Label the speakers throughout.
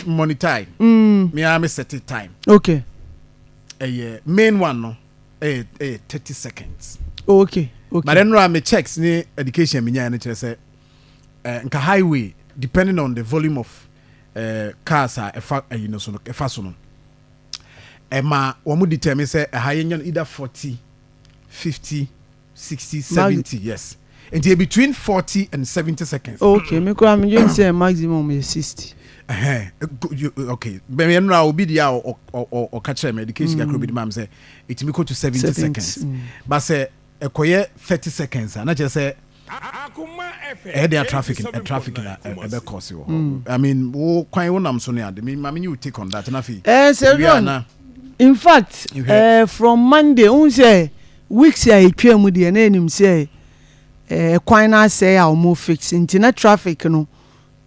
Speaker 1: monitor me a, me set it time. Ɛyɛ main one no, ɛyɛ 30 seconds. But then no, me checks ne education me nya no kyerɛ sɛ nka highway, depending on the volume of cars a ɛfa ɛyi no so no, ɛfa so no, ɛma wɔn determine sɛ ɛha yɛnya no either 40, 50, 60, 70. Yes, nti between 40 and 70 seconds.
Speaker 2: Okay, me kura me dwen sɛ maximum yɛ 60.
Speaker 1: Ɛhɛn, okay, bɛn yɛn nura obi di a ɔka kyerɛ me education kakra obi di ma mi sɛ etumi kɔ to 70
Speaker 2: 70,
Speaker 1: seconds. But sɛ ɛkɔyɛ 30 seconds a, na kyerɛ sɛ ɛyɛ de a traffic ɛ traffic na ɛbɛ kɔsi wɔ hɔ. I mean, wo kwan wo nam so ne ade mi maame you take on that na afei.
Speaker 2: Sɛ
Speaker 1: ebi
Speaker 2: John,
Speaker 1: ana
Speaker 2: in fact,
Speaker 1: Nhwɛ.
Speaker 2: From Monday n sɛ weeks a etwa mu deɛ, na enim sɛ kwan na asɛe a wɔn fix, nti na traffic no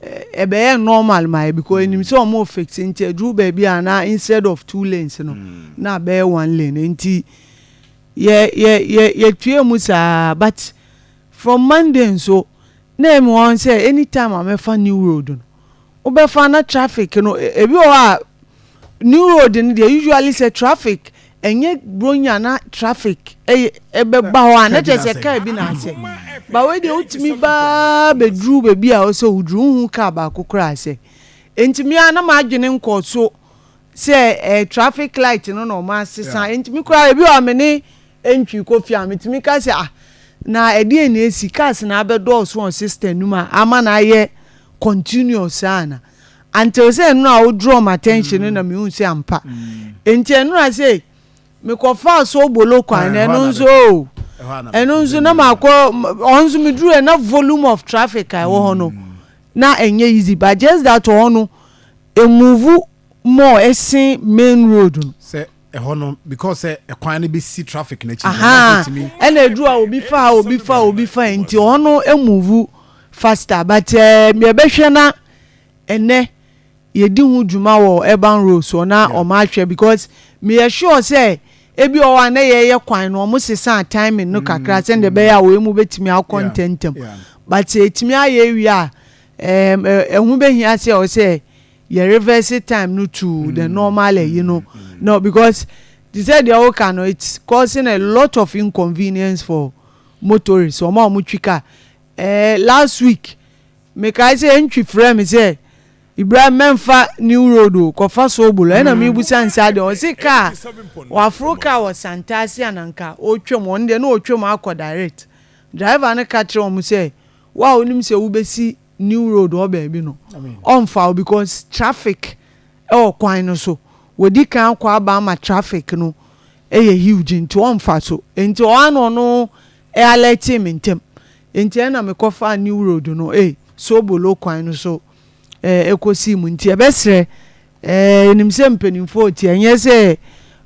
Speaker 2: ɛbɛyɛ normal ma yɛ, because enim sɛ wɔn fix, nti eduru baabi a na instead of two lanes no, na abɛyɛ one lane, nti yɛ yɛ yɛ yɛtue mu saa. But from Monday nso, na emi wɔn sɛ anytime a mɛfa new road no, wobɛfa na traffic no ebi wɔ hɔ a, new road no deɛ, usually sɛ traffic ɛnyɛ bronya na traffic ɛyɛ ɛbɛba hɔ a, na kyerɛ sɛ kaa bi na asɛ. Ba wei deɛ, wotumi baa bɛduru baabi a ɔsɛ woduru, wohu kaa baako koraa asɛ. Nti mmea na maa adwene nkɔ so sɛ traffic light no na ɔmo asesa. Nti mi koraa, ebi wɔ a me ne ntwi kɔ fie a, metumi ka sɛ, ah, na ɛdeɛ na esi, cars na abɛdɔɔso wɔ system no mu a ama na ayɛ continuous ana, until sɛ ɛno a wo draw my attention no na mehu sɛ ampa. Nti ɛno a sɛ mekɔfa Sobolo kwan na
Speaker 1: Eh, ɛhɔ
Speaker 2: ɛno
Speaker 1: na
Speaker 2: nso o
Speaker 1: ɛhɔ ana.
Speaker 2: Ɛno nso na maakɔ ɔno nso meduru ɛ na volume of traffic a ɛwɔ hɔ no na ɛnyɛ easy, but just that hɔ no emove more ɛsen main road no.
Speaker 1: Sɛ ɛhɔ no, because sɛ ɛkwan no bɛsi traffic n'akyi.
Speaker 2: Ɛna eduru a obi fa ha, obi fa, obi fa, nti hɔ no emove faster. But yɛbɛhwɛ na ɛnɛ yɛdi ho dwuma wɔ urban road so na ɔmo ahwɛ, because meyɛ sure sɛ ebi wɔ hɔ a na yɛyɛ kwan no, ɔmo sesa timing no kakra sɛnea ɛbɛyɛ a wɔn mu bɛtumi akɔ ntɛntɛm. But sɛ etumi ayɛ ewie a, ɛho bɛhia sɛ ɔsɛ yɛ reverse time no to the normal ɛyi no no, because te sɛ deɛ ɔka no, it's causing a lot of inconvenience for motorists, ɔmo a ɔmo twi car. Last week mekae sɛ ntwi frɛ mi sɛ, "Ibrahim, mɛnfa new road o, kɔfa Sobolo." Ɛna mi busa nsa deɛ, ɔsi kaa waforo kaa wɔ Santase ananka otwam, wɔn deɛ na otwam akɔ direct. Driver no ka kyerɛ wɔn sɛ wa a onim sɛ wobɛsi new road hɔ baabi no, ɔnfa o, because traffic ɛwɔ kwan no so, wɔdi kan akɔ aba ama traffic no ɛyɛ huge, nti ɔnfa so. Nti ɔano ɔno ɛalert mi ntɛm, nti ɛna mekɔfa new road no, Sobolo kwan no so ɛkɔsi mu. Nti ɛbɛsrɛ, enim sɛ mpanimfoɔ ti, ɛnyɛ sɛ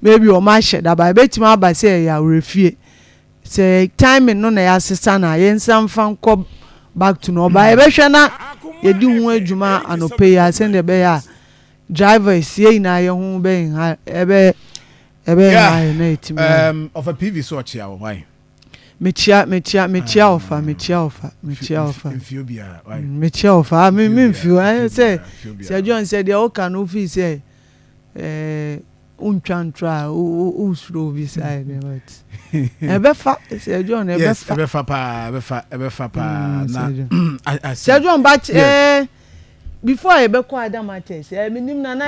Speaker 2: maybe ɔmo ahyɛ daba, ɛbɛtumi aba sɛ ɛyɛ awerɛfie sɛ timing no na yɛasesa na yɛnsa mfa nkɔ back to no ɔba. Yɛbɛhwɛ na yɛdi ho adwuma anɔpɛ yi a, sɛdeɛ ɛbɛyɛ a drivers yɛn nyinaa yɛn ho bɛyɛ ha, ɛbɛyɛ ha yɛ na yɛtumi ayɛ.
Speaker 1: Ɔfa PV so ɔkyea wɔ hwan?
Speaker 2: Mekyia, mekyia, mekyia ɔfa, mekyia ɔfa, mekyia ɔfa.
Speaker 1: Mfio biara why?
Speaker 2: Mekyia ɔfa. Ah, me mfio ɛyɛ sɛ
Speaker 1: Mfio biara.
Speaker 2: Sɛ John, sɛ deɛ ɔka no ofi sɛ wontwa ntorɔ a wosuro obi saa yɛ dɛ, but ɛbɛfa, sɛ John.
Speaker 1: Yes.
Speaker 2: Ɛbɛfa.
Speaker 1: Ɛbɛfa paa, ɛbɛfa, ɛbɛfa paa. Na
Speaker 2: Sir John.
Speaker 1: I see.
Speaker 2: Sɛ John, but before yɛbɛkɔ other matters, menim na na